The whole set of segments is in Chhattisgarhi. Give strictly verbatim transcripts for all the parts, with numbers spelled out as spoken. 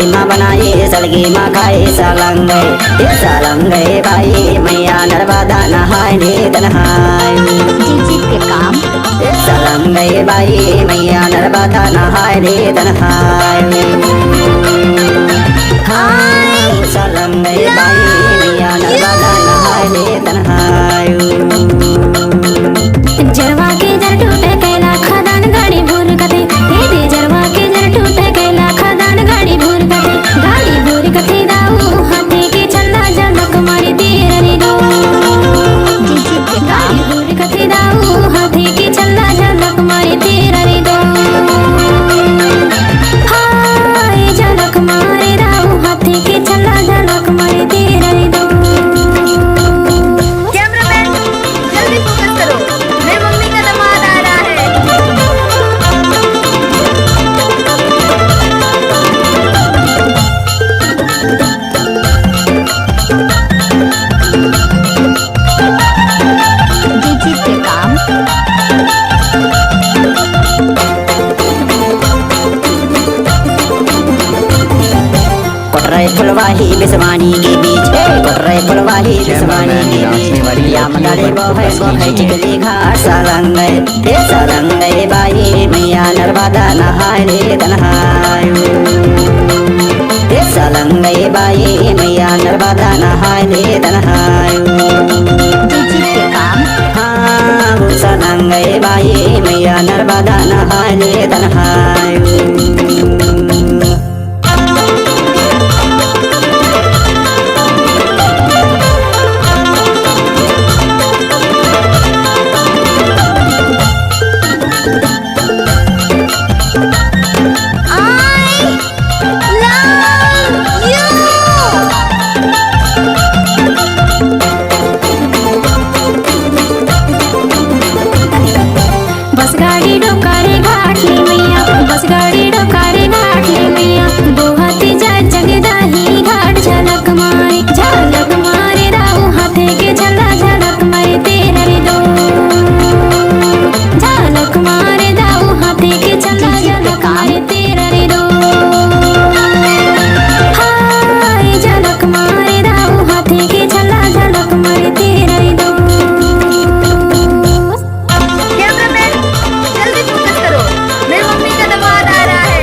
एमा बनाए सलगी मा खाए सलंगई, ए सलंगई बाई मैया नर्मदा नहाए ले तन हाय। जीजी के काम। ए सलंगई बाई मैया नर्मदा नहाए ले तन हाय। हाय सलंगई बाई मैया नर्मदा नहाए ले तन हाय। जरवा के जर टूटे कैला खदान गाड़ी भूर कथे। हे दे जरवा के जर टूटे कैला खदान गाड़ी भूर कथे। गाड़ी भूर कथे दाऊ हाथी के छल्ला झलक मारे तेरा रे दो। गाड़ी भूर कथे दाऊ हाथी के छल्ला झलक मारे तेरा रे दो। हाय झलक मारे दाऊ हाथी के छल्ला झलक मारे तेरा रे दो। कैमरामैन, जल्दी फोकस करो, मेरी मम्मी का दामाद आ रहा है। जीजी के काम। कोटराई फुलवाही बिसवानी के बीच, कोटराई फुलवाही बिसवानी के बीच, या मदारी बहै बहै चिकली घाट सलंगई, ए सलंगई बाई मैया नर्मदा नहाए ले तन हाय। ए सलंगई बाई मैया नर्मदा नहाए ले तन हाय। जीजी के काम। हाँ, ओ सलंगई बाई मैया नर्मदा नहाए ले तन हाय। I love you। बस गाड़ी डोकारे घाट ले मैया, बस गाड़ी डोकारे घाट ले मैया, बोहत जाए जगदाही घाट झलक मारे, झलक मारे दाऊ हाथे के छल्ला झलक मारे तेरा रे दो। झलक मारे दाऊ हाथे के छल्ला झलक मारे तेरा रे दो। हाय झलक मारे दाऊ हाथे के छल्ला झलक मारे तेरा रे दो। कैमरामैन, जल्दी फोकस करो, मेरी मम्मी का दामाद आ रहा है।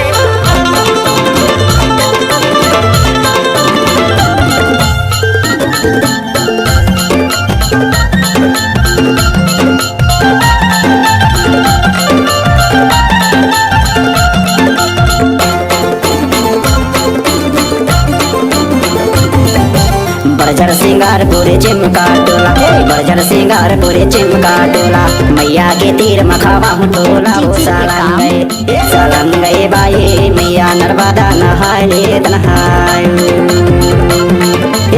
बरजर सिंगारपुर चिमका टोला, हे बरजर सिंगारपुर चिमका टोला, मैया के तीर म खावाहूँ टोला ओ सलंगई, ए सलंगई बाई मैया नर्मदा नहाए ले तन हाय।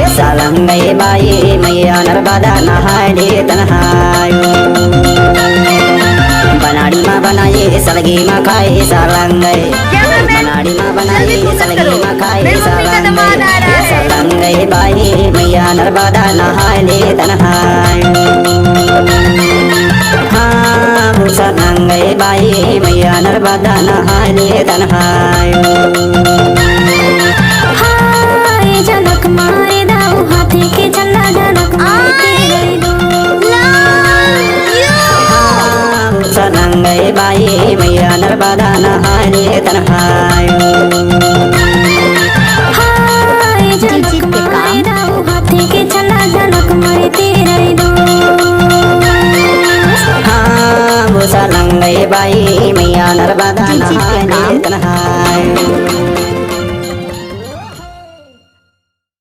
ए सलंगई बाई मैया नर्मदा नहाए ले तन हाय। बनाड़ी मा बनाए सलगी मा खाए सलंगई, बनाड़ी मा बनाए सलगी मा खाए सलंगई, ए सलंगई बाई मैया नर्मदा नहाए ले तन हाय। हाँ, ओ सलंगई बाई मैया नर्मदा नहाए ले तन हाय। हाय झलक मारे दाऊ हाथे के छल्ला झलक मारे तेरा रे दो। हाँ, ओ सलंगई बाई मैया नर्मदा नहाए ले तन हाय। हाय झलक मारे दाऊ हाथे के छल्ला झलक मारे तेरा रे दो। हाँ, ओ सलंगई बाई मैया नर्मदा नहाए ले